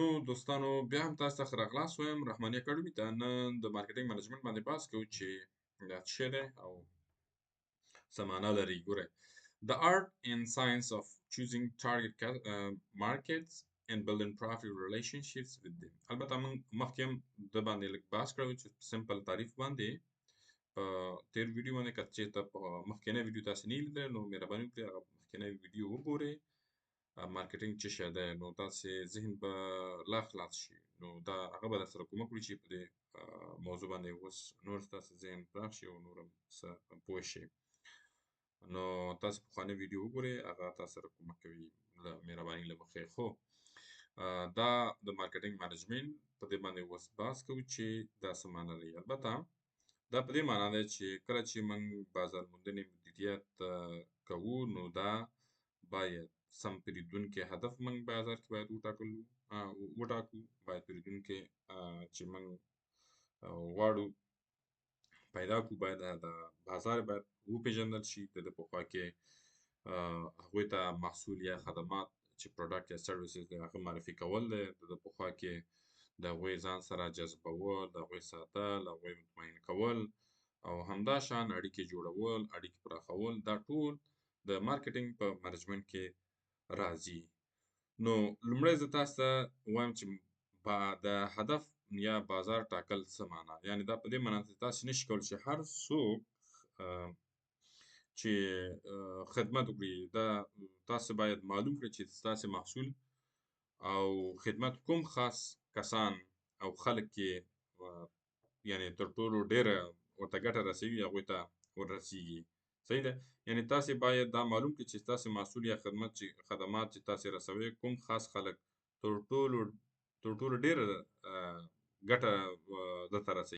درنو دوستانو، بیا هم تاسو ته ښه راغلاست وایم رحماني اکاډمي ته. نن د marketing management باندې بحث کوو چې دا څه شی دی او څه معنا لري. ګورئ، The art and science of choosing target markets and building profitable relationships with them. البته موږ مخکې هم د باندې لږ بحث کړی چې simple تعریف باندې په تیر ویډیو باندې. که چېرته په مخکنۍ ویډیو تاسو نه لیدلی، نو مهرباني وکړئ هغه مخکنۍ ویډیو وګورئ، marketing څه شی دی، نو تاسې ذهن به لا خلاص شي. نو دا هغه به در سره کومک وکړي چې په دې موضوع باندې اوس نور ستاسې ذهن پراخ شي او نور هم څه پوه شئ. نو تاسې پخوانۍ ویډیو وګورئ، هغه تاسو سره کومک کوي له مهرباني له مخې. خو دا د marketing management په دې باندې اوس بحث کوو چې دا څه معنا لري. البته دا په دې معنا دی چې کله چې موږ بازار موندنې مدیریت کوو، نو دا باید سم پیریدونکی هدف موږ بازار کې باید وټاکو. باید پیریدونکی چې موږ غواړو پیدا کو، باید د بازار باید وپیژندل شي. د ده په خوا کې هغوی ته محصول یا خدمات چې product یا services دی، هغه معرفي کول دی. د ده په خوا کې د هغوی ځان سره جذبول، د هغوی ساتل، هغوی مطمئن کول او همدا شان اړیکې جوړول، اړیکې پراخول، دا ټول د marketing په management کې راځي. نو لومړی زه تاسو ته وایم چې د هدف یا بازار ټاکل څه معنا. یعنی دا په دې معنا چې تاسو نشئ کولی چې هر څوک چې خدمت وکړي. دا تاسو باید معلوم کړئ چې ستاسو محصول او خدمت کوم خاص کسان او خلک کې یعنی تر ټولو ډیره ورته ګټه رسوي، هغوی ته ورسیږي. صحیح ده؟ یعنی تاسو باید دا معلوم کړئ چې تاسو محصول یا خدمت چې خدمات چې تاسو رسوي، کوم خاص خلک تر ټولو ډیره ګټه درته رسوي.